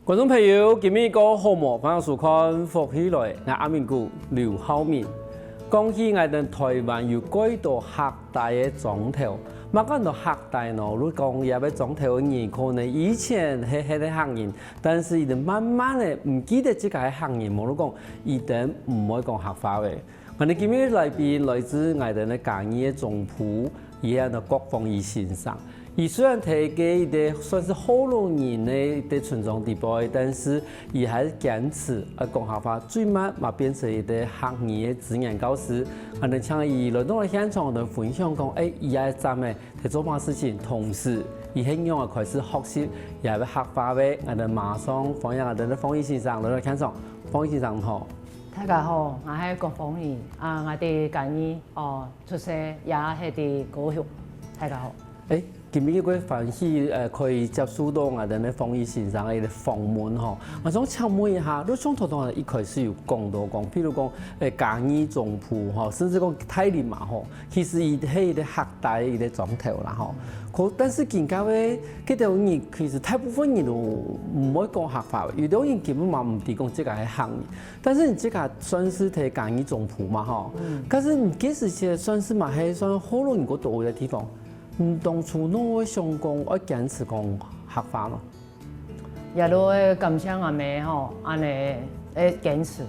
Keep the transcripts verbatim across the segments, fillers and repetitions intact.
觀眾朋友，今晡日過好無？歡迎收看《福氣來》，𠊎阿明哥劉浩明。講起𠊎兜臺灣有幾多客家个庄頭，麼个安到客家呢？如果講這位庄頭个人，可能以前係，係，係客人，但是佢兜慢慢个毋記得自家係客人，無論講佢兜毋會講客話个。 𠊎兜今晡日來賓來自𠊎兜个嘉義个中部，佢安到郭豐儀先生。佢雖然在該一個算係學老人个一個村莊底背，但是佢還堅持愛講客話，最尾嘛變成一個客語个資源教師。𠊎兜請佢來到現場來分享講，欸，佢這站仔在做麼个事情，同時佢係仰仔開始學習這個客話个。𠊎兜馬上歡迎𠊎兜个豐儀先生來到現場。豐儀先生好。 大家好，𠊎係郭豐儀，啊，𠊎在嘉義，哦，出世，也係在高雄。大家好。欸，今晡日个歡喜，呃，可以接受到𠊎兜个豐儀先生个一個訪問吼。𠊎想請問一下，你像頭先一開始有講到講，譬如講，欸，嘉義中部吼，甚至講大林嘛吼，其實佢係一個客家个一個庄頭啦吼。可，但是今下个，這兜人其實大部分人都毋會講客話，有兜人根本嘛毋知講自家係客人。 但是你自家算係在嘉義中部嘛吼，嗯。但是你該時節算係嘛係算學老人較多个地方，你當初仰會想講愛堅持講客話嘛？也都愛感謝𠊎姆吼，恁呢會堅持。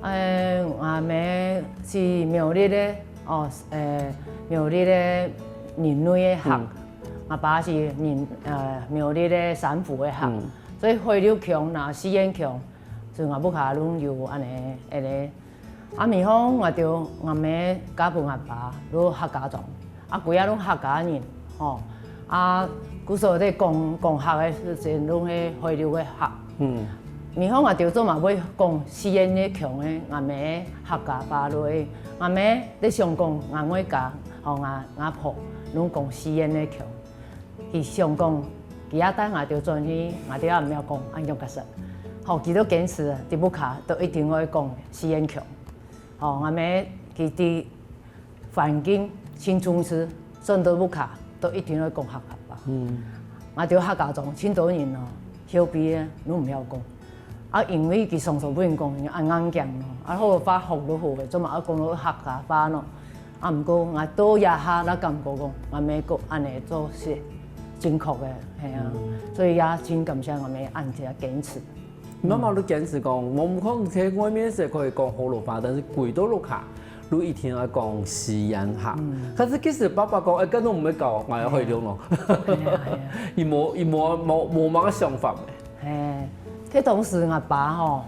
欸，𠊎姆係苗栗个，哦，欸，苗栗个仁內个客，嗯。𠊎爸係仁，呃，苗栗个三福个客，嗯。所以海陸腔啦、四縣腔， 所以𠊎屋下攏有恁呢，恁呢。啊，比方𠊎兜𠊎姆嫁分𠊎爸，攏客家庄，啊，歸下攏客家人，吼。啊，故所在講，講客个時節，攏係海陸个客。嗯。比方𠊎兜做嘛會講四縣个腔个，𠊎姆客家話落去，𠊎姆在想講𠊎外家，吼，𠊎，𠊎婆，攏講四縣个腔。 佢想講，佢也帶𠊎兜轉去，𠊎兜也毋曉講，恁樣解釋。吼，佢都堅持，在屋下都一定愛講四縣腔。吼，𠊎姆佢在環境盡重視，轉到屋下都一定愛講客家話。嗯。𠊎兜客家庄盡多人哦，後背个攏毋曉講。啊，因為佢常常分人講，恁硬頸咯，啊，好話學就好个，做麼个愛講到客家話咯？ 啊，毋過𠊎到這下也感覺講，𠊎姆講恁呢做係正確个，係啊。嗯。所以也真感謝𠊎姆恁樣堅持。媽媽都堅持講，𠊎毋可能在外面係可以講學老話，但是歸到屋下，都一定愛講四縣話。嗯。可是其實爸爸講，欸，該都毋會教，𠊎愛海陸咯。係啊，係啊。佢無，佢無，無，無麼个想法咩？係，該當時𠊎爸吼，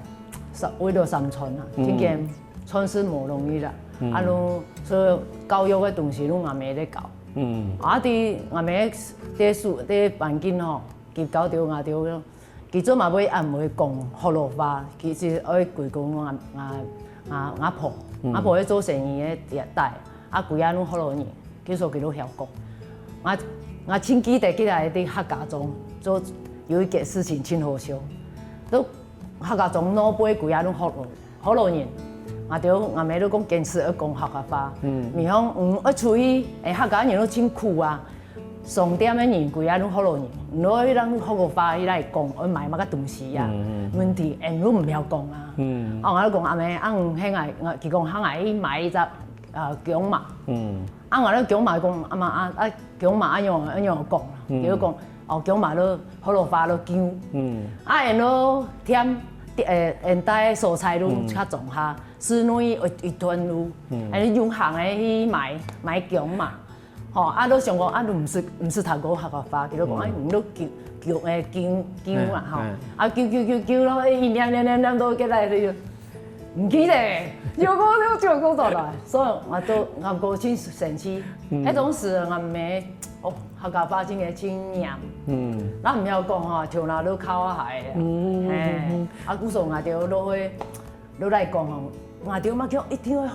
三，為了生存啊，嗯。真經 算係無容易啦。嗯。啊，攏，所以教育个東西攏阿姆咧教。嗯。啊，在阿姆个書，个環境吼，佢教著𠊎兜，佢做嘛會恁會講學老話，其實愛歸功𠊎，𠊎，𠊎，𠊎婆，嗯。𠊎婆咧做生意个代，啊，歸下攏學老人，其實佢都曉講。𠊎，𠊎盡記得起來在客家庄做有一件事情盡好笑，都客家庄老輩歸下攏學老 學老人，𠊎兜阿姆都講堅持愛講客家話。嗯。比方，嗯，愛出去，欸，客家人都真苦啊。商店个人歸下攏學老人，毋愛讓學老話來講，愛買麼个東西啊？嗯，嗯。問題，欸，都毋曉講啊。嗯。啊，𠊎就講阿姆，啊，嗯，係𠊎，佢講喊𠊎去買一隻，呃，薑嫲。嗯。 啊，𠊎兜薑嫲講，阿嫲啊，啊，薑嫲恁樣，恁樣講啦，嗯。佢就講，哦，薑嫲就學老話就薑。嗯。啊，然後添，呃，現代个所在都較庄下，嗯。市內一，一段路，嗯。啊，你用行个去買，買薑嫲。吼，啊，都想講，啊，都毋識，毋識讀過客家話，佢就講，嗯。哎，你都薑，薑，欸，薑，薑啊，吼。嗯，嗯。啊，薑，薑，薑，薑咯，一念，念，念，念到過來，就 毋記得，有講就就講出來，所以𠊎都，𠊎都真生氣。嗯。該當時𠊎姆，哦，客家話真个真嚴。嗯。𠊎毋曉講吼，像𠊎都哭啊害。嗯，嘿，嗯，嗯。啊，故所𠊎兜都會，都來講吼，𠊎兜嘛叫一定愛學，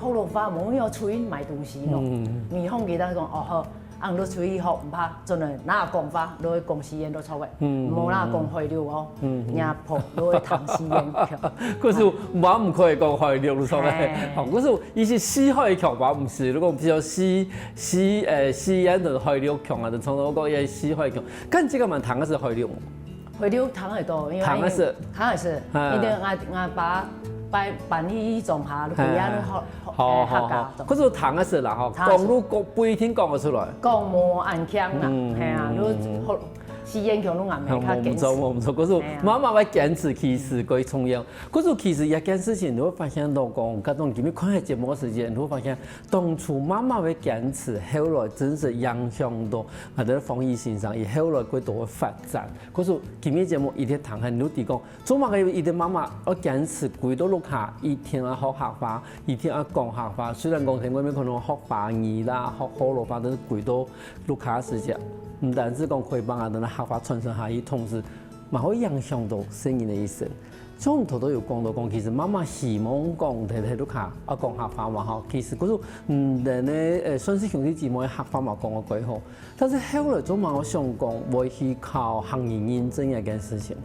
學老話，無要出去買東西咯。嗯。你放佢，但是講，哦，好， 恁樣出去吼，毋怕，真个，若講話，都會講四縣都著个，嗯，無若講海陸哦，嗯，若婆都會聽四縣腔。可是嘛毋可以講海陸，著个。嘿。吼，可是佢係四海腔吧，毋係？如果比較四，四，呃，四縣个海陸腔啊，就常常講佢四海腔。該這個嘛聽个係海陸。會溜糖會多，因為糖會食。糖會食，啊。因為𠊎，𠊎爸搬，搬去莊下，佢也都好，好，好，好。可是糖會食啦，吼，糖會食。講都講，不一定講得出來。講無恁強啦，嗯，係啊，嗯，都好，時間強都還沒較堅持。無，無錯，無錯。可是媽媽會堅持，其實最重要。可是其實一件事情，你會發現到講，各種今日看个節目个時間，你會發現，當初媽媽个堅持，後來真實影響到，啊，這个方醫先生，佢後來過多个發展。 可是今日節目一直談很多地方，做麼个一直媽媽愛堅持歸到屋下，一定愛學客話，一定愛講客話。雖然講在外面可能學華語啦，學河洛話，但是歸到屋下時節，毋單止講可以幫啊，等客話傳承下去，同時嘛會影響到細人个一生。像頭頭有講到講，其實媽媽希望講在在屋下愛講客話嘛吼，其實可是嗯，人呢，呃，算是兄弟姊妹客話嘛講个幾好。 但是後來做麼个想講會去考客語認證這件事情？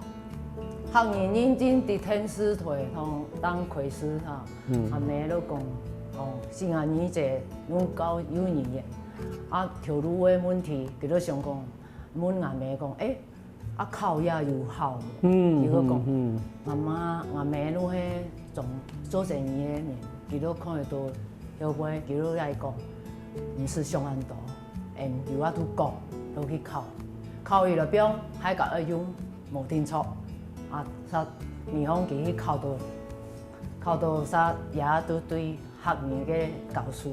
客語認證在電視台同當開始哈，嗯。阿姆都講，哦，細人仔，你這攏教幼兒園，啊，頭路个問題，佢都想講，問阿姆講，誒，啊，考也有效無？嗯，佢就講，嗯，嗯。阿媽，阿姆都係做，做生意个人，佢都看得到 後尾佢就來講，毋使想恁多，嗯，有法度講，就去考。考起來，比如還較愛用，無定著。啊，煞，比方佢去考到，考到煞也都對客語个教書，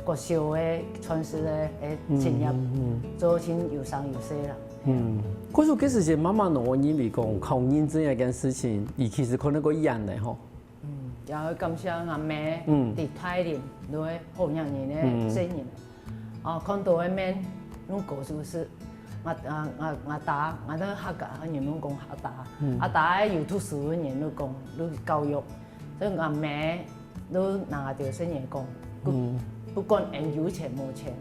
國小个傳承个，誒，專業，嗯，嗯，嗯。做盡有聲有色啦。嗯，可是其實媽媽呢，𠊎認為講考認證這件事情，佢其實可能較遠个吼。 嗯，也愛感謝阿姆，嗯。佇大林，都係好額人个細人。嗯。哦，看到个面，攏高手勢。𠊎，𠊎，𠊎，𠊎打，𠊎兜客家人攏講阿打。嗯。阿打个有讀書个人都講，都教育。所以阿姆都拿條細人講，不，嗯。不管𠊎有錢無錢，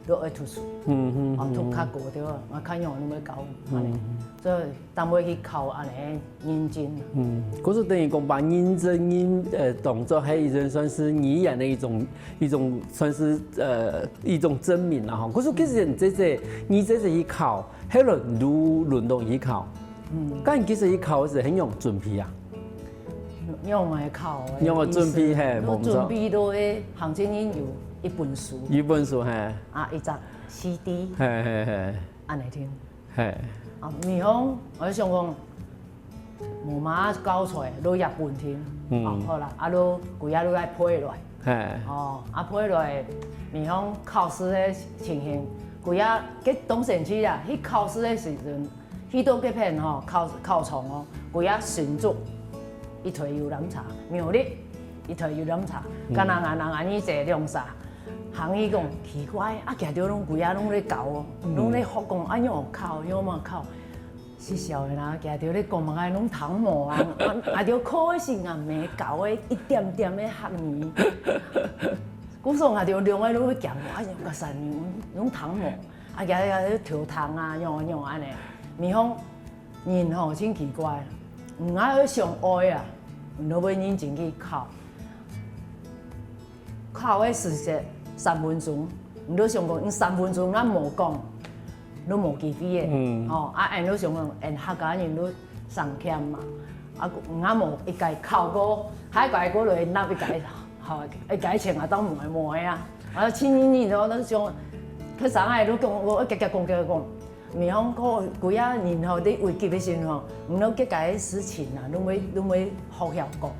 都愛讀書。嗯，嗯，哦，讀較高對吧？𠊎看樣都會教，嗯。恁呢。所以 當會去考恁呢認證。嗯，故所等於講把認證認，呃，當作係一種算是語言个一種，一種算是，呃，一種證明啦吼。故所其實你姐姐，你姐姐去考，後來你就輪到你去考。嗯。該你其實去考係仰般準備啊？仰般考个？仰般準備，意思，嘿，都準備到个行政院有一本書。一本書，嘿。啊，一隻CD。嘿，嘿，嘿。恁呢聽。 嘿。啊，比方，𠊎想講，無麼个教材，都一本聽。嗯。哦，好啦，啊，都歸下都來背落來。嘿。哦，啊，背落來，比方考試个情形，歸下，該當生趣啊，去考試个時陣，去到該片吼，考，考場哦，歸下新竹，一台遊覽車，苗栗，一台遊覽車，嗯。敢若𠊎，𠊎，𠊎，你坐兩儕。 行去講，奇怪，啊，佢兜攏歸下攏咧教哦，嗯。攏咧學講，啊，仰考，仰嘛考。是笑的啦，佢兜咧講麼个攏聽無啊，啊，啊，就可惜啊，無教个一點點个客語。故所啊，就兩个攏會講，啊，仰个聲音，攏聽無，啊，佢兜頭疼啊，仰仰恁呢。比方， 人吼，真奇怪，你愛想愛啊，你都會認真去考。考个時節三分鐘，你都想講，你三分鐘若無講，你無機會个。嗯。吼，啊，𠊎都想講，𠊎客家人都上欠嘛。啊，𠊎無一個考過，還過過來納一個，吼，一個錢啊，當無个無个啊。啊，親人人都，都想，佢上海都講，𠊎遽遽講，遽遽講。 你講个歸下人吼，在危急个時候，毋通該个事情啊，攏會，攏會好曉講。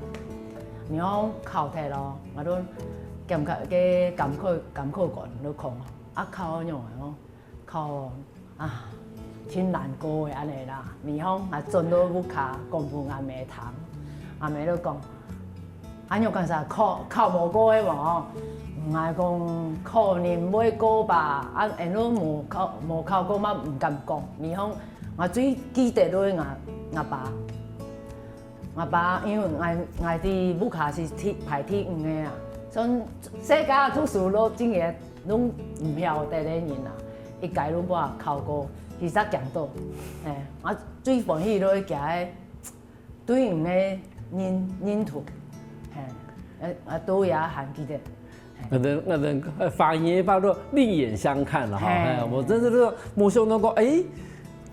你講考忒咯，𠊎都感覺，該監考，監考官都講，啊，考仰般哦，考啊，真難過个恁呢啦。你講啊，轉到屋下，講分阿姆聽，阿姆都講， 恁樣講啥？考，考無過个無？𠊎講可能會過吧，啊，𠊎都無考，無考過嘛，毋敢講。你看，𠊎最記得就是𠊎，𠊎爸。𠊎爸，因為𠊎，𠊎在屋下是第，排第五个啊，所以世界讀書都真个攏毋曉得个人啊，一個都無考過，其實強到，嘿，啊，最歡喜就是佢个 對你个認，認同，嘿，呃，呃，都也還記得。嘿。可能，可能，呃，華語話都另眼相看了哈。嘿。哎，我真的是沒想到過，哎，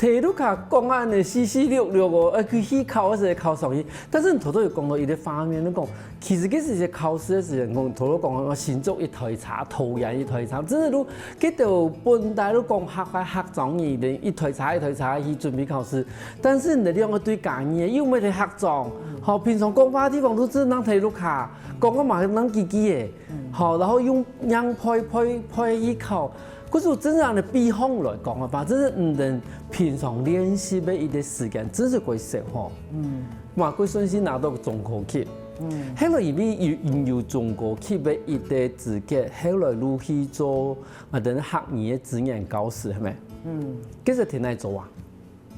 提到佢講恁呢四四六六哦，呃，佢去考个時候考上去。但是你頭頭有講到一個畫面，你講其實該時節考試个時間，講頭頭講个新竹一台車，桃園一台車，真係都，該兜本來都講客話客庄語个，一台車一台車去準備考試。但是你兩個對家己个，又毋係客庄，吼，平常講話个地方都只能提到佢，講个嘛能記記个。 吼，然後用樣配配配去考，可是真正个比方來講个話，真係毋等平常練習个一個時間，真係會少吼。嗯，嘛會順勢拿到中高級。嗯，後來因為有有中高級个一個資格，後來入去做啊，等於客語个資源教師，係咪？嗯，其實挺難做啊。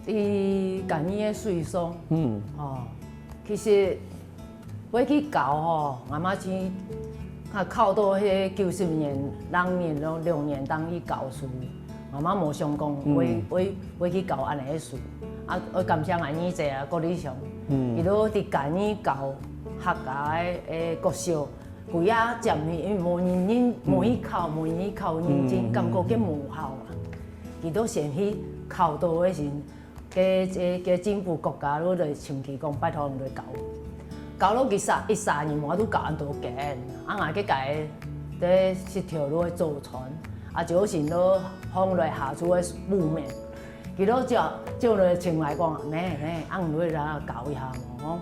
在家己个水上，嗯，哦，其實會去教吼，阿媽去，啊，考到迄九十年、零年咯，六年當去教書，阿媽無想講會會會去教恁呢个書，啊，愛感謝阿二姐啊，郭麗香，嗯，佢都在家己教客家个个國小，佢也佔去，因為無人認，無去考，無人去考認真，感覺佢無效啊。 佢都先去考到个時，个个个政府國家都來尋佢講拜託你來教。教到佢三一三年，我都教恁多間，啊，𠊎个个在食條路个祖傳，啊，就係都放來下晝个午面，佢都叫叫來尋𠊎講，妹妹，啊，你來教一下無？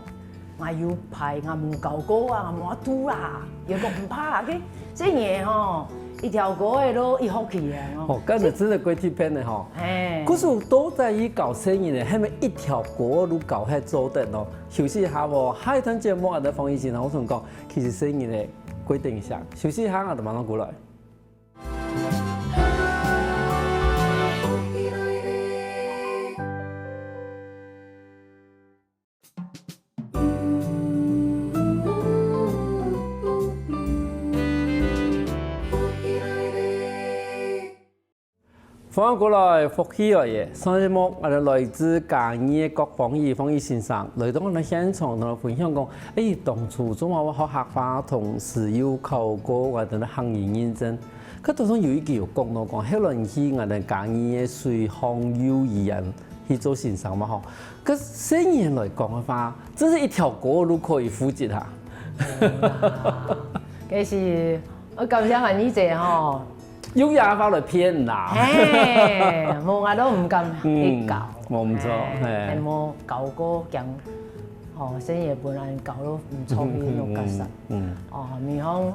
𠊎有排，𠊎無教過啊，𠊎無法度啦。佢講毋怕啦，佢細人仔吼，一條歌仔都一學期个哦。哦，該就真个幾特別个吼。嘿。故所到底佢教細人仔，係毋係一條歌仔都教會做得咯？休息一下哦，下一段節目𠊎等方醫生同𠊎講，其實細人仔規定一下，休息一下，𠊎等馬上過來。 歡迎過來，福氣來了！上節目，𠊎等來自嘉義个郭芳怡，芳怡先生，來到𠊎等現場，同𠊎分享講，欸，當初做麼个學客話，同時又考過𠊎等个客語認證。佢當中有一句有講到講，後來去𠊎等嘉義个水鄉幼兒園去做先生嘛吼。 該細人來講个話，真係一條歌仔都可以負責哈。無啦，其實我感謝阿二姐吼。用這話來騙啦。嘿，無，𠊎都毋敢去教。嗯，無毋著，嘿，嘿。係無教過，驚，吼，細人仔本來教到毋著去，嗯，嗯，嗯，嗯。哦，比方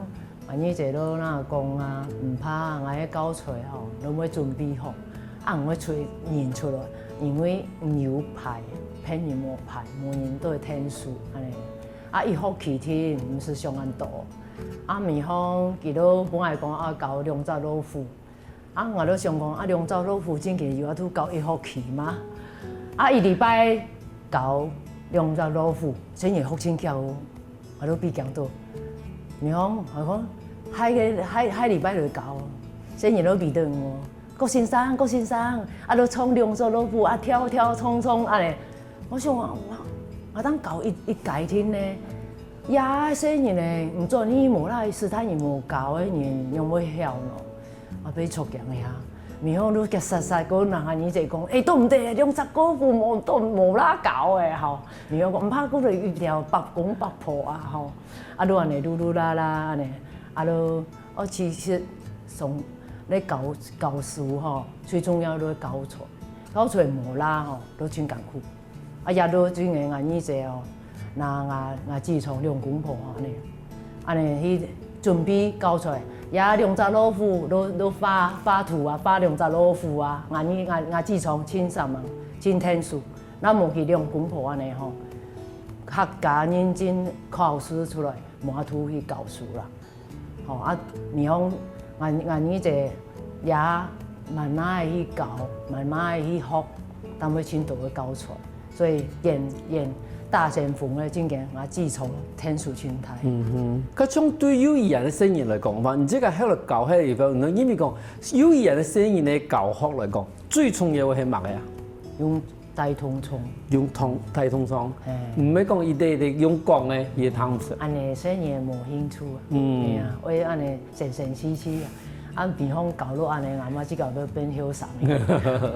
阿二姐都那講啊，毋怕，𠊎个教材吼，攏會準備好，啊，毋會出人出來，因為有排，別人無排，無人對𢯭手，恁呢。啊，一學期聽，毋使想恁多。啊，比方佢都本來講啊，教兩隻老虎， 啊，𠊎就想講，啊，兩隻老虎正經有法度教一學期嗎？啊，一禮拜教兩隻老虎，真係學真巧哦，𠊎都比較多。然後𠊎講，下個下下禮拜就教哦，真係都比得我。郭先生，郭先生，啊，就唱兩隻老虎啊，跳跳唱唱啊咧。我想啊，哇，𠊎當教一一改天呢， 呀，細人仔，毋準你無啦，斯坦你無教个人，仰會曉呢？啊，被捉驚呀！然後都結煞煞，个人阿二姐講，欸，都毋得，兩隻老虎無都無啦教个吼。然後講，毋怕，過來一條八公八婆啊吼。啊，都恁呢，嚕嚕啦啦恁呢，啊，都，哦，其實從咧教教書吼，最重要都係教材，教材無啦吼，都真艱苦。 啊，也都真个𠊎二姐哦，拿𠊎𠊎姊丈兩公婆恁呢，恁呢去準備教材，也兩隻老虎，都都畫畫圖啊，畫兩隻老虎啊，𠊎二𠊎𠊎姊丈盡煞猛，盡𢯭手，若無佢兩公婆恁呢吼，客家認證考試出來，無法度去教書啦。 吼，啊，你講，𠊎𠊎二姐也慢慢仔去教，慢慢仔去學，當會盡多个教材，所以演演大先鋒个正經，𠊎姊丈𢯭手盡大。嗯哼，該像對幼兒園个細人來講个話，你這個後來教係一個，你因為講幼兒園个細人个教學來講，最重要个係麼个啊？用 大通唱。用通大通唱，嘿。毋係講一直一直用講个，也聽毋出。恁呢細人無興趣啊，嗯。係啊，會恁呢神神兮兮啊。啊，比方搞到恁樣，阿媽自家都變後生。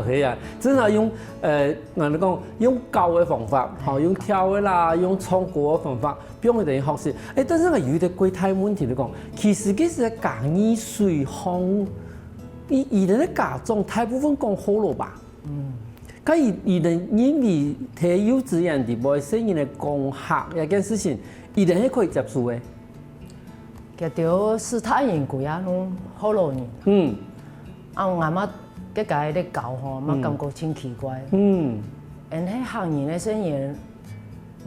係啊，真係用，呃，𠊎等講用搞个方法，吼，用跳个啦，用唱歌个方法，放佢等學習。誒，但是𠊎有一個最大問題就講，其實其實嘉義水鄉，佢佢等个家長大部分講學老話。嗯。該佢佢等認為在幼稚園底背細人仔講客這件事情，佢等係可以接受个。 佢兜斯大人歸下攏學老人。嗯。啊，𠊎嘛，該个咧教吼，嘛感覺真奇怪。嗯。因為客人个細人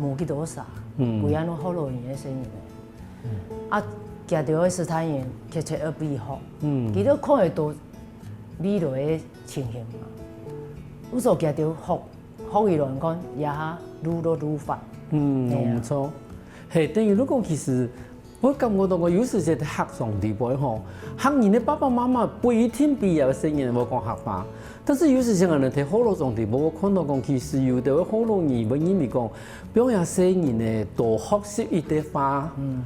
無幾多儕，嗯。歸下攏學老人个細人。嗯。啊，佢兜个斯大人確實愛比學。嗯。佢兜看會到未來个情形嘛。有時候佢兜學，學一輪看，這下愈來愈煩。嗯，嘿啊。無錯。嘿，等於如果其實 𠊎感覺到𠊎有時節在客庄底背吼，客人个爸爸媽媽不一定比這細人會講客話，但是有時節𠊎等在學老庄底背，𠊎看到講，其實有兜个學老人會認為講，放這細人仔多學習一兜話，嗯。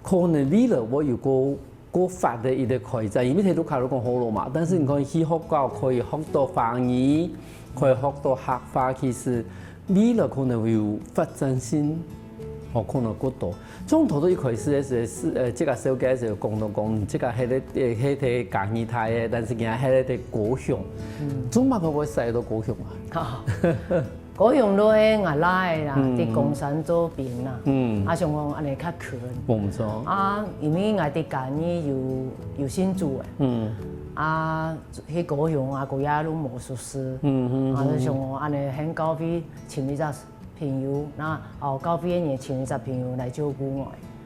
可能未來會有個，個發展个一個開展，因為在屋下都講學老嘛，但是你看去學校可以學到華語，可以學到客話，其實 未來可能會有發展性，哦，可能過多。從頭到一開始个時，是，呃，這個紹介个時候講到講，這個係咧，呃，係在嘉義大个，但是今係咧在高雄。嗯。做麼个會徙到高雄啊？高雄都係𠊎倈仔啦，嗯。在岡山做兵啦。嗯。啊，想講恁樣較近。無錯。啊，因為𠊎在嘉義有，有信主个。嗯。啊， 去高雄啊，姑爺都無熟識。嗯，嗯，啊，就想講恁樣，喊教會尋一隻朋友，那，哦，教會个人尋一隻朋友來照顧𠊎。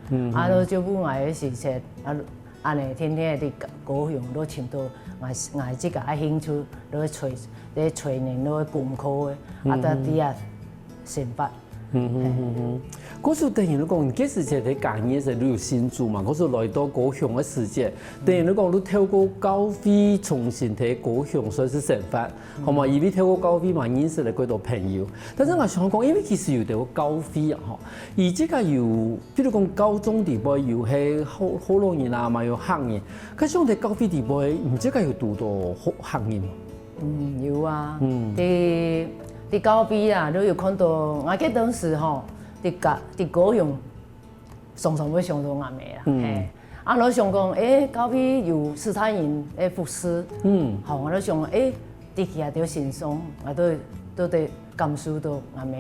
嗯，啊，都照顧𠊎个時節，啊，恁樣天天在高雄都尋到𠊎，𠊎自家个興趣，都在揣，在揣人，都在功課个，啊，嗯，在底下生活。 嗯哼嗯哼。故所等於你講，你該時節在嘉義个時候，你有信主嘛？故所來到高雄个時節，等於你講，你透過教會重新在高雄算是生活，好嘛？因為透過教會嘛，認識了幾多朋友。但是𠊎想講，因為其實有兜教會啊，吼，佢這個有，比如講高中底背有係學，學老人啊，嘛有客人，該像在教會底背，你這個有堵到學，客人無？ 嗯，有啊。嗯。在，在教會啊，都有看到，𠊎記得當時吼，在高，在高雄，常常會想到阿姆啦，嗯。嘿。啊，𠊎想講，誒，教會有斯大人个服侍，嗯。吼，𠊎就想，誒，在佢兜身上，𠊎都，都得 感受到阿姆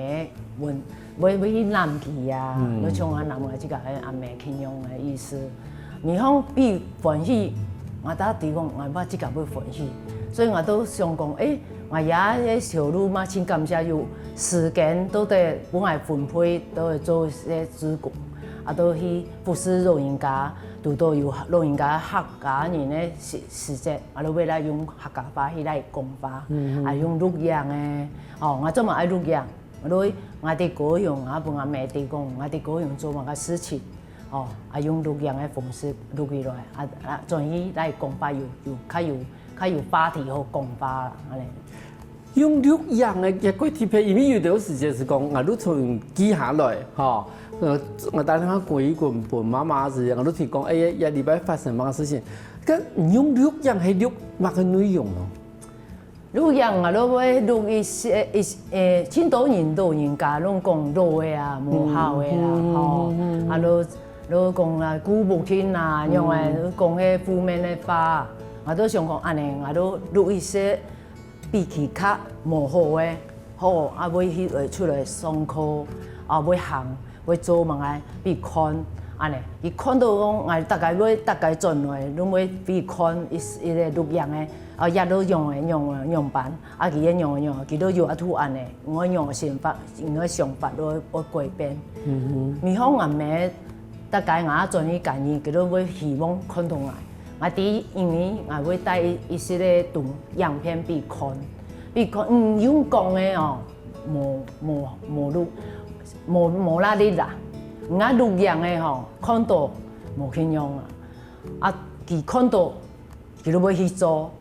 會，會，會去攬佢啊，嗯。就像𠊎攬𠊎自家个阿姆共樣个意思。你看比歡喜，𠊎大家講，𠊎嘛自家會歡喜。所以𠊎都想講，誒，𠊎這个小路嘛，真感謝有時間，都得分𠊎分配，都會做一些志工，啊，都去服侍老人家，堵到有老人家客家人个時，時節，啊，都會來用客家話去來講話，嗯。啊，用錄影个，哦，𠊎做麼愛錄影？ 所以𠊎在高雄，啊，分𠊎姆知講，𠊎在高雄做麼个事情，哦，啊，用錄影个方式錄起來，啊，啊，轉去來講話有，有，較有，較有話題好講話啦，恁樣。用錄影个，个過特別，因為有兜時節係講，啊，你從記下來，吼，呃，𠊎打電話過去分，分媽媽時，𠊎就提講，哎，這禮拜發生麼个事情？該你用錄影係錄麼个內容咯？ 錄影啊，就會錄一些，一，誒，盡多人老人家攏講老个啊，無效个啊，嗯，吼，嗯，嗯，啊，就，就講啊，顧目前啊，嗯。樣个，講該負面个話，啊，就想講恁樣，啊，就錄一些比佢較無好个，好，啊，會去，呃，出來上課，啊，會行， 會做麼个，分佢看，恁樣，佢看到講，𠊎大概會，大概轉來，攏會分佢看一，一個錄影个，啊，這就樣个，樣个，樣般，啊，佢个樣个，樣个，佢就有啊，就恁樣，𠊎樣个想法，𠊎个想法都會，會改變。嗯哼。你看𠊎姆，大概𠊎轉去嘉義，佢就會希望看到𠊎。 𠊎知，因為𠊎會帶一，一息个動影片分佢看，分佢看，嗯，用講个哦，無，無，無錄，無，無力力啦。𠊎錄影个吼，看到無共樣啊，啊，佢看到，佢就會去做，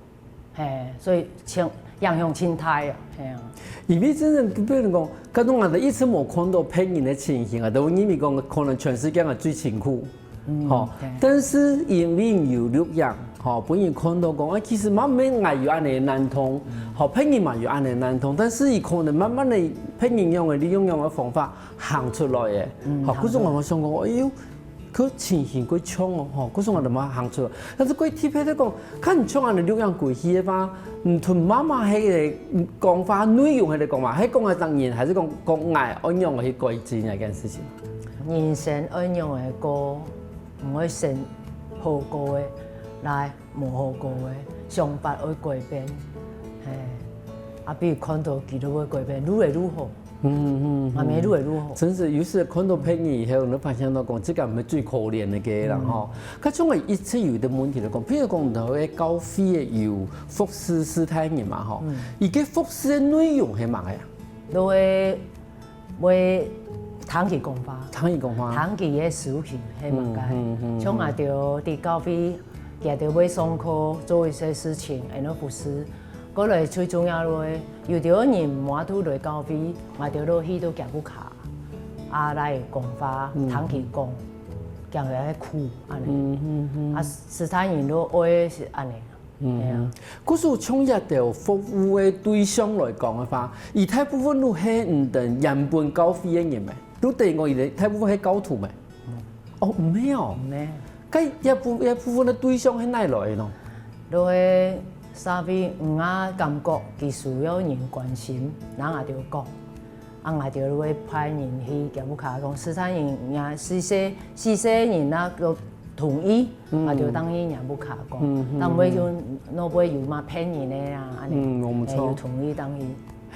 嘿，所以真，影響真大啊，嘿啊。因為真正，比如講，假如𠊎兜一直無看到別人个情形啊，都認為講可能全世界个最辛苦。 嗯，吼，對。但是因為有錄影，吼，分人看到講，啊，其實嘛毋係𠊎有恁樣个難通，吼，別人嘛有恁樣个難通，但是佢可能慢慢个，別人用个，利用用个方法行出來个，吼，故所𠊎想講，哎喲，佢情形過像哦，吼，故所𠊎就嘛行出來。但是過特別个講，看你像恁樣錄音過去个話，你同媽媽个講話內容係講嘛，係講个當然，還是講講愛愛用个去改進這件事情？人生愛用个歌，毋會先好歌个，來。 無好過个，想法愛改變，嘿，啊，比如看到佢都會改變，愈來愈好，嗯嗯，啊，乜愈來愈好。真是有時看到別人以後，你發現到講，這個毋係最可憐个个人吼。可像𠊎一直有一個問題來講，譬如講，你个教會有服侍世大人嘛吼，佢个服侍个內容係麼个啊？都會 會聽佢講話，聽佢講話，聽佢个事情係麼个。像𠊎兜在教會，佢兜會上課，做一些事情，然後服侍。過來最重要个，有兜人無法度來教會，𠊎兜就去到佢屋下，啊來講話，聽佢講，佢个苦恁樣。啊，世大人就愛係恁樣。 嗯，故所從這兜服務个對象來講个話，佢大部分都係你等原本教會个人咩？都等於講佢等大部分係教徒咩？哦，毋係哦。毋係。該這部這部分个對象係哪來个呢？就係社會毋啊感覺佢需要人關心，人啊就講，啊𠊎就會派人去佢屋下講，世大人啊，四世四世人啊，都同意。 啊，就當然也毋敢講，但毋會就若會有嘛騙人个啊，恁樣，嗯，無錯。有同意當然。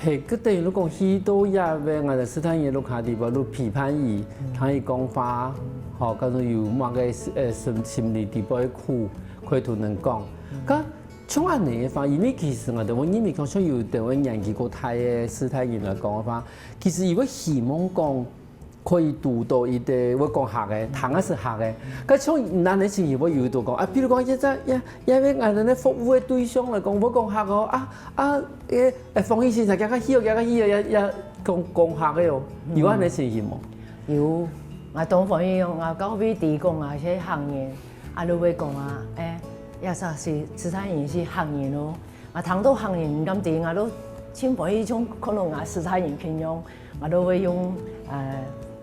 係，佢等於講去到這位，𠊎等世大人屋下底背，就陪伴佢，聽佢講話，吼，假使有麼个呃心心裡底背苦，可以同人講。該像恁樣个話，因為其實𠊎等會認為講，像有兜年紀較大个世大人來講个話，其實佢會希望講， 可以堵到一个會講客个，聽个係客个。該像恁樣个情形會有堵講啊，比如講，這隻也也係𠊎等个服務个對象來講，會講客哦，啊啊，誒誒，方醫生，佢个去哦，佢个去哦，也也講講客个哦，有恁樣个情形無？有，𠊎當歡喜用，𠊎到位底講啊，係客人，啊，就會講啊，誒，也係係，其他人係客人咯。 啊，聽到客人毋敢聽，啊，都盡歡喜，像看到𠊎世大人共樣，啊，都會用呃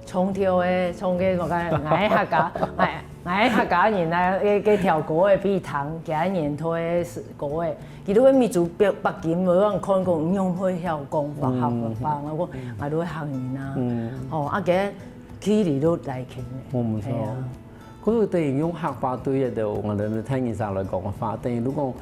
唱跳个，唱个麼个，𠊎个客家，𠊎𠊎个客家人啊，个个條歌个，比如聽其他年代个歌个，佢都會搣出白白金，無人看過，仰會曉講話客話，𠊎講𠊎都係客人啊，吼，啊，佢个距離都來近个，嗯，毋錯。係啊。 故所等於用客話對个，就𠊎等大人上來講个話，等於如果，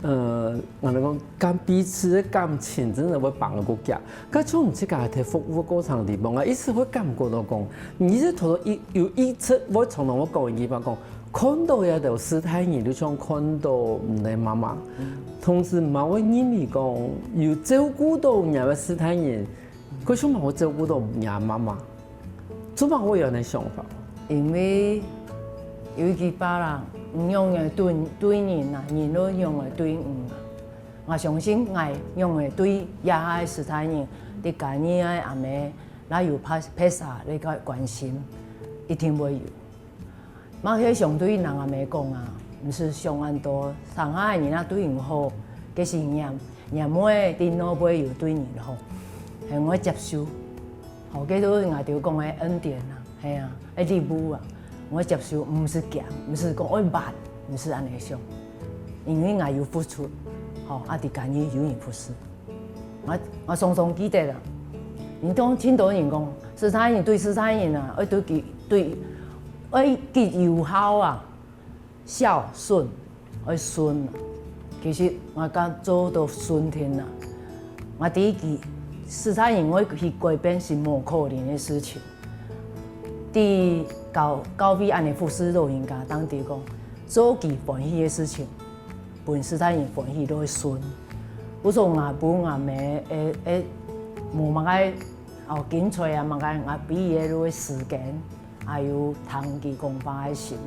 呃，𠊎等講，感彼此个感情真个會放个較遽。該像你自家在服務个過程裡背，𠊎一直會感覺到講，你一直頭一有一直會常常會講一句話講，看到這兜世大人，就像看到你个媽媽，同時嘛會認為講，有照顧到你个世大人， 可是嘛會照顧到若媽媽，做麼个會有恁个想法？因為有一句話啦，你仰會對對人啊，人就仰會對你啊。𠊎相信𠊎仰會對這下个世大人，在家裡个阿姆，若有別別儕个關心，一定會有。 嘛係相對人阿姆講啊，毋使想恁多，上下个人啊對你好，該係念念會定落會有對你好，係𠊎接受。吼，該就𠊎兜講个恩典啊，係啊，个禮物啊，𠊎接受，毋使驚，毋使講愛還，毋使恁樣想，因為𠊎有付出，吼，啊，在家裡有人服侍。 𠊎𠊎常常記得啊，你當盡多人講，世大人對世大人啊，愛對佢對，愛佢有孝啊，孝順，愛順啊。其實𠊎敢做到順天啊，𠊎知佢世大人愛去改變係無可能个事情。 在教教會恁樣服侍老人家，當知講，做佢歡喜个事情，分世大人歡喜就會順。故所𠊎分𠊎姆个个無麼个哦，精彩啊麼个，𠊎分佢个時間，還有聽佢講話个心，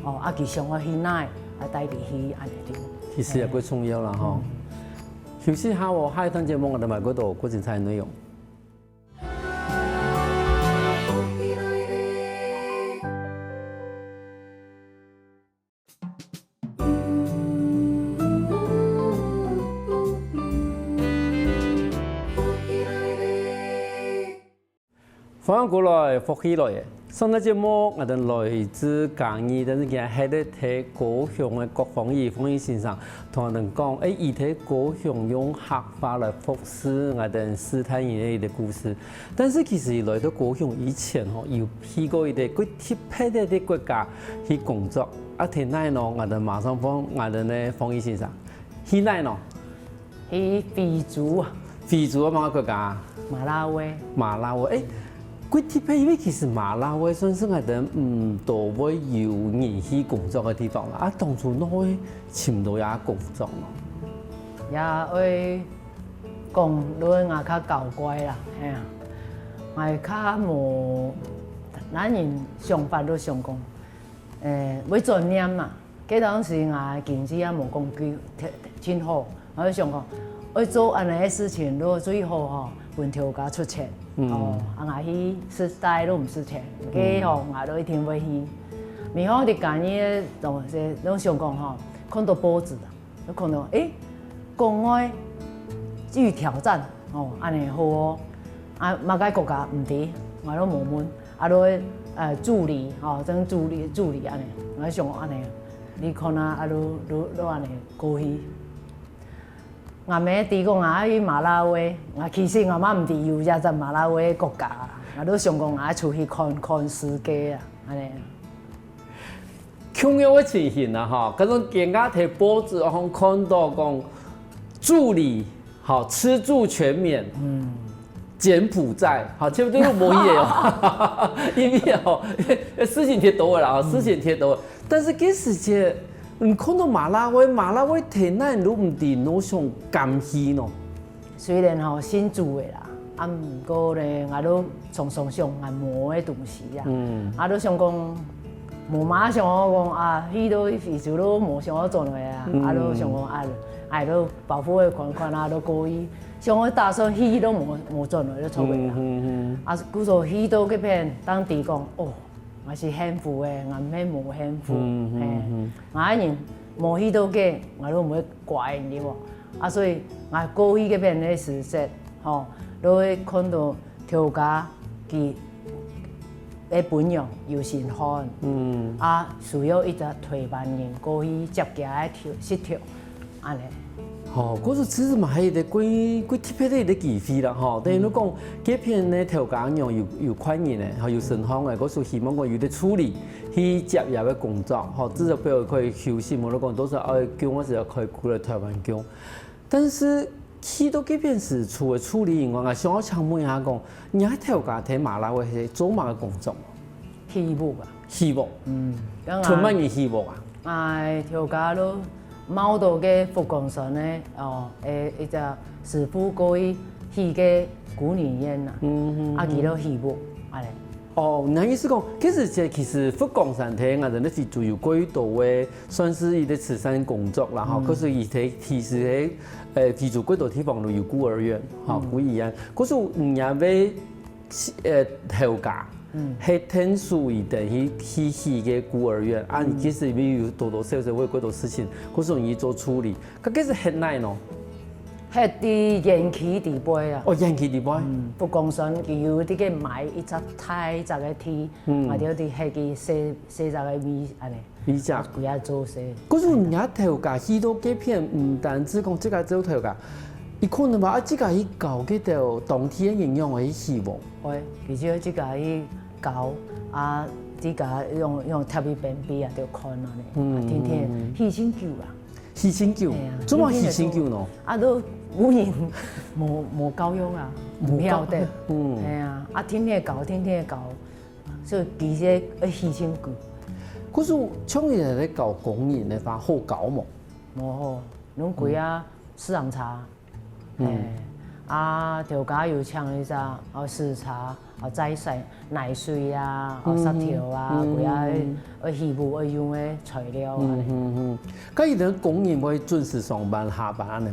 哦，啊佢想愛去哪，啊帶佢去恁樣定。其實也過重要啦吼。休息下哦，下一段節目𠊎等還過多過精彩个內容。歡迎過來，福氣來了。上个節目，𠊎兜來自嘉義，但是今日係在高雄个郭芳怡，芳怡先生同𠊎兜講，誒，佢在高雄用客話來服侍𠊎兜世大人个一個故事。但是其實佢來到高雄以前吼，有去過一個幾特別个國家去工作。啊，去哪呢？𠊎兜馬上問𠊎兜个芳怡先生，去哪呢？ 去非洲啊。非洲个麼个國家？馬拉維。馬拉維，誒，幾特別，因為其實馬拉維算係𠊎兜毋多會有人去工作个地方啦。啊，當初仰會尋到這工作呢？也愛講論𠊎較搞怪啦，係啊，𠊎較無，哪人想法都想講，誒，會轉念嘛。 該當時𠊎經濟也無講幾，真好，𠊎就想講，愛做恁樣个事情，如果最好吼，分頭家出錢，嗯。哦，啊，𠊎去實在都毋使錢，該吼，𠊎都一定會去。然後在嘉義个東西，都想講吼，看到報紙啊，就看到，誒， 國外具挑戰，哦，恁樣好哦。啊，麼个國家毋知，𠊎都無問。啊，都，呃，助理，哦，當助理，助理恁樣，𠊎想恁樣，你看啊，啊，都，都，都恁樣過去。𠊎乜知講啊，去馬拉維，𠊎其實𠊎乜毋知有一隻馬拉維个國家啊，𠊎都想講啊，出去看看世界啊，恁樣。 共樣个情形啊，吼，該種今下在報紙項看到講助理，吼，吃住全免，嗯。柬埔寨，吼，全部都係無去个哦。因為吼，事情忒多个啦，吼，事情忒多个。但是該時節，你看到馬拉維，馬拉維在哪你都毋知，你想敢去呢？ 雖然吼信主个啦，啊，毋過呢，𠊎都常常想𠊎無个東西啊。嗯。啊，都想講，無嘛想好講啊，去到非洲都無想好轉來啊，嗯。啊，都想講啊，哎，都保護个款款啊，都可以，想好打算去都無，無轉來就出來啊。嗯，嗯，嗯。啊，故所去到該片，當地講，哦， 𠊎係幸福个，𠊎毋係無幸福。嗯，嗯，嘿，嗯。𠊎个人無去到該，𠊎都毋會怪人，對無？啊，所以𠊎過去該片个時節，吼，都會看到頭家佢个餔娘有身份，嗯。啊，需要一隻台灣人過去接佢个頭，食頭。 恁呢。吼，故所其實嘛係一個幾，幾特別个一個機會啦，吼。等於講，該片呢頭家娘有，有款人呢，吼，有身份个，故所希望講有得處理，去接佢个工作，吼，至少表示可以休息，無論講多少愛供，或者愛開苦來台灣供。但是去到該片時，除了處理以外，𠊎想要請問一下講，你个頭家在馬拉維係做麼个工作？ 畜牧啊。畜牧。嗯，當然。賰麼人畜牧啊？哎，頭家都貓到个佛光山个，哦，誒，一隻師傅過去起个孤兒院啊，嗯，嗯，啊，佢都畜牧，恁呢。哦，你意思講，其實這，其實佛光山在𠊎兜个非洲有幾多个，算是一個慈善工作啦，吼，嗯。可是佢在，其實在，呃，非洲幾多地方都有孤兒院，吼，嗯。孤兒院。可是你也會 呃，頭家，嗯。係𢯭手佢等去，去起个孤兒院，啊，嗯。其實裡面有多多少少會有幾多事情，故所你做處理。該，該係歇哪呢？歇在園區裡背啊。哦，園區裡背。嗯，佛光山佢有這個買一隻大隻个地，嗯。啊，就在該個細，細隻个位，恁呢。 理解。啊，歸下做事。可是人家頭家去到該片，毋單止講自家做頭家，佢可能嘛，啊，自家去教該兜當地个人仰般去畜牧。會，其實自家去教，啊，自家用，用貼去邊邊啊，就看啊呢。嗯，啊，天天嗯，嗯。畜真久啊。畜真久？係啊，做麼畜真久呢？天天就做。啊，都無人，無，無教育啊，無教，毋曉得。嗯。係啊，啊，天天教，天天教。 所以其實愛犧牲佢。可是像你在教工人个話，好教無？無好，攏歸啊市場差。嗯。嘿，啊，頭家有請一隻，啊，視察，啊，再曬泥水啊，啊，嗯，石頭啊，嗯，歸啊，嗯。愛畜牧愛用个材料啊。嗯，嗯，嗯。該你等工人會準時上班下班恁呢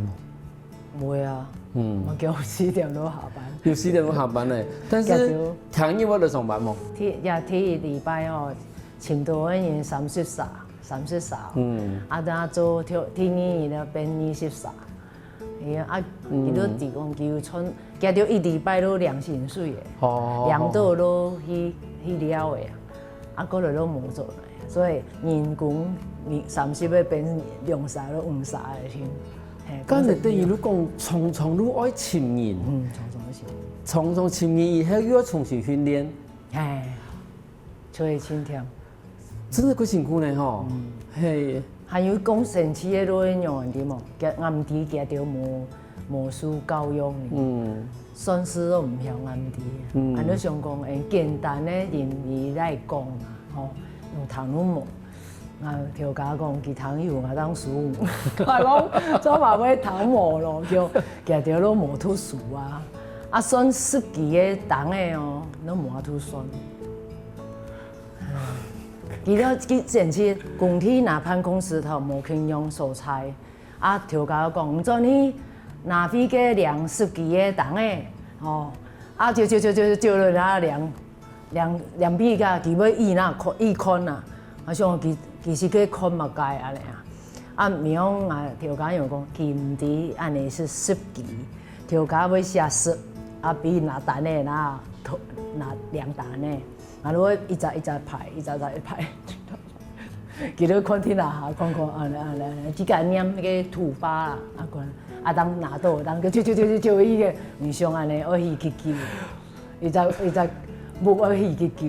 無？ 毋會啊，嗯。𠊎叫四點鐘下班。有四點鐘下班呢，但是聽日會來上班無？第，也第一禮拜哦，差毋多个人三十三，三十三。嗯。啊，等下做第，第二日就變二十三。係啊，啊，佢都提供佢有賺，佢就一禮拜都領薪水个，哦，領到都去去了个啊，啊，過來都無做來，所以人工你三十个變兩三个、五三个先，嘿，該就等於你講，常常都愛尋人，嗯，常常愛尋人，常常尋人以後又要重新訓練，嘿，所以盡忝。 真个過辛苦呢吼。係。還有講生趣个老人院个無，佢，𠊎毋知佢兜無無受教育呢。嗯。算係都毋曉，𠊎毋知。嗯。恁樣想講，誒，簡單个言語來講啊，吼，用頭腦無。啊，頭家講，佢聽有，𠊎當輸。𠊎講，做麼會聽無咯？就佢兜都無讀書啊。啊，算十幾个單个哦，都無法度算。 佢就佢先去工地拿辦公室頭，無共樣所在。啊，頭家講，毋准你拿飛个領十幾个單个，吼。啊，就就就就就了那領領領飛个，佢會一拿看一看啊。啊，想佢佢是去看麼个恁樣啊？啊，毋用啊，頭家又講，佢毋知恁樣係十幾，頭家會寫十，啊，比拿單个那拿領單个。 啊，就一隻一隻排，一隻一隻排。佢就看天下下，看看，啊，啊，啊，自家念該个土法啊，啊，看，啊，當拿到，當就就就就就一个，毋想恁樣，愛去去救，一隻一隻木愛去去救。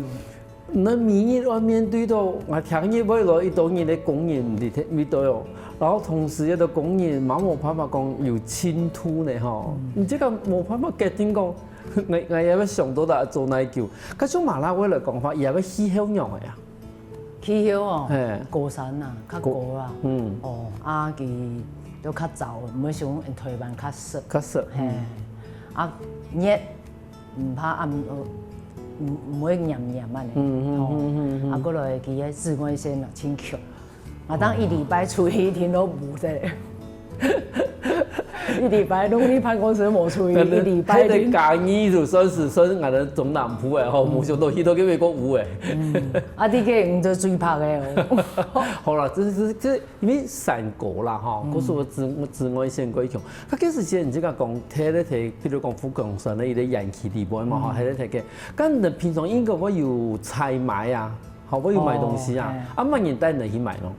你每日愛面對到，𠊎聽日會來一多人个工人，你聽，你都有，然後同時有个工人，嘛無辦法講有進度呢吼，你這个無辦法決定講，𠊎，𠊎也要想到啦，做哪久。 該像馬拉威來講法，佢个氣候仰仔啊？氣候哦，嘿。高山啊，較高啦。嗯。哦，啊，佢都較燥，毋會像台灣較濕。較濕，嘿。嗯。啊，熱，毋怕暗，呃，毋，毋會炎炎恁樣。嗯，嗯，哦，嗯，嗯，嗯。啊，過來佢个紫外線啊，真強。 啊，當一禮拜出去一定都無个。一禮拜攏去辦公室無出去，一禮拜一定。該个嘉義就算係算𠊎兜中南部个吼，無想到去到該邊還有个。嗯，啊，這个毋就最白个哦。好啦，這，這，這因為山高啦吼，故所紫，紫外線過強。該个時間你自家講，蹛咧蹛，比如講富岡山个一个園區裡背嘛吼，蹛咧蹛个，該你平常應該會有採買啊？ 好，會有買東西啊？哦，嘿。啊，麼人帶你去買咯？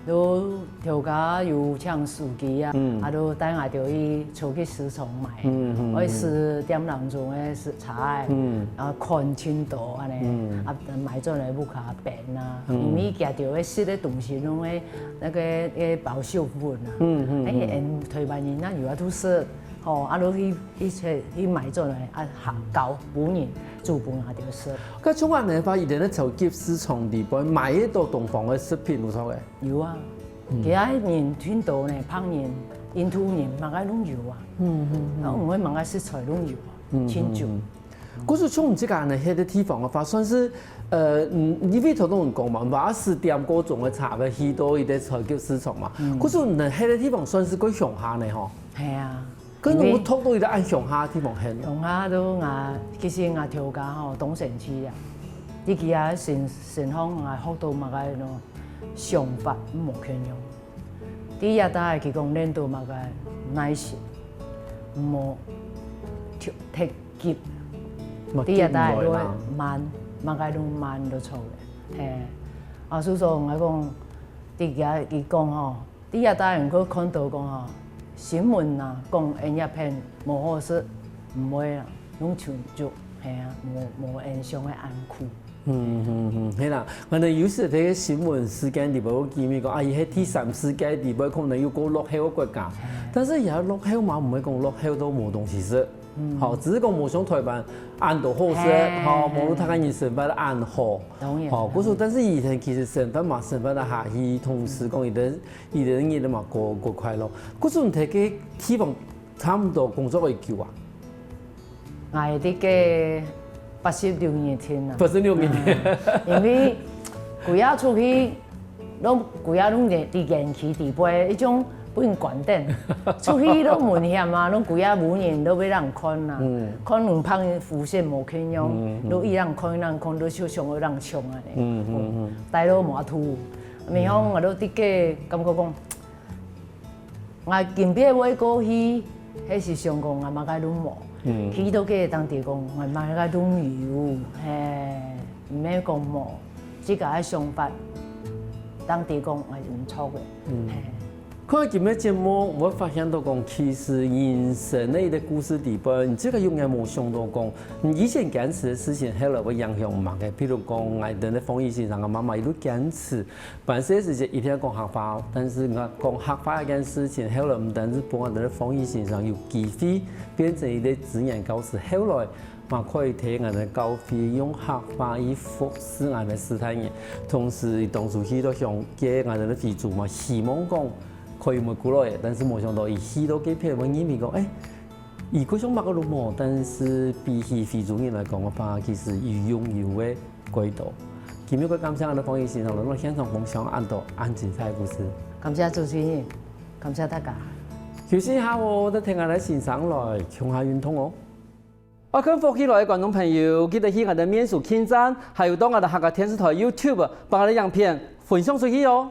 就頭家有請司機啊，嗯。啊，就帶𠊎兜去超級市場買，嗯，嗯，嗯。愛食店當中个食材，嗯。然後看盡多恁樣，嗯。啊，買轉來屋下冰啊，嗯。因為佢兜个食个東西攏會該个，該个保鮮盒啊。嗯，嗯，哎，嗯。俺台灣人哪有法度食，吼，啊，就去 一切去買轉來，啊，下交分人，煮分𠊎兜食。該像恁樣个話，佢兜个超級市場裡背買得到東方个食品有無个？有啊，嗯。其他人盡多呢，白人、印度人，麼个攏有啊。嗯，嗯，嗯。啊，毋會麼个食材攏有啊，嗯，盡足。嗯，嗯。故所像你這个呢，歇个地方个話，算係，呃，嗯，因為頭先有講嘛，毋係十點過鐘个車會去到一个超級市場嘛。嗯。故所你歇个地方算係過鄉下呢吼。係啊。 跟住𠊎讀到一个恁鄉下个地方去。鄉下都𠊎，其實𠊎頭家吼，當生趣啊。你佢啊，先，先講𠊎學到麼个咯，想法無共樣。第一代佢講練到麼个耐心，毋好忒，忒急。嘛，第二代都會慢，麼个都慢就著了。嘿，啊，所以說𠊎講，第一佢講吼， 第一代人佢看到講吼，新聞啊，講𠊎這片無好食，毋會啦，攏全足，係啊，無，無𠊎想个恁苦。嗯，嗯，嗯，係啦，可能有時在新聞事件裡背會見面講，啊，佢係第三世界裡背可能有過落後个國家，但是也落後嘛，毋會講落後到無東西食。 嗯。吼，只係講無像臺灣恁多好食，嘿，吼，嘿，無大家人生活得恁好。當然，吼，故所，當然。但是以前其實生活嘛，生活得下去，同時講，佢兜，佢兜日子嘛，過，過快樂。故所你在該地方差毋多工作幾久啊？𠊎在該八十六年天啊。八十六年天。嗯，因為歸下出去 攏歸下攏在，在園區裡背，一種分人關等。出去攏危險啊，攏歸下無人，攏愛人看啊。嗯。看兩旁个膚色無共樣，嗯，嗯。攏一人看一人看，攏就想愛人搶啊呢。嗯，嗯，嗯。哦，大家都無法度。然後𠊎都的確感覺講， 𠊎今晡日會過去，該時想講𠊎麼个都無，去到該當地講𠊎麼个都有，係，毋係講無，自家个想法，當地講𠊎毋著个，係。 看今日節目，𠊎發現到講，其實人生个一個故事底背，你這個永遠無想到講，你以前堅持个事情，後來會影響麼个。譬如講，𠊎等个方醫生个媽媽一路堅持，辦事个時節一定愛講客話，但是𠊎講客話這件事情，後來毋單止分𠊎等个方醫生有機會變成一個支援教師，後來嘛可以提𠊎等个教會用客話去服侍𠊎等个世代人。同時，當初去到鄉下𠊎等个會主嘛，希望講 可以毋會過來，但是無想到佢去到該片，𠊎認為講，欸，佢過像麼个都無，但是比起非洲人來講个話，其實佢擁有个過多。今日个感謝𠊎等方醫生同𠊎等現場分享恁多恁精彩个故事。感謝主持人，感謝大家。休息一下哦，再聽𠊎等先生來，共下運動哦。愛看福氣來个觀眾朋友，記得去𠊎等面書網站，還有到𠊎等客家電視台YouTube，幫𠊎等影片分享出去哦。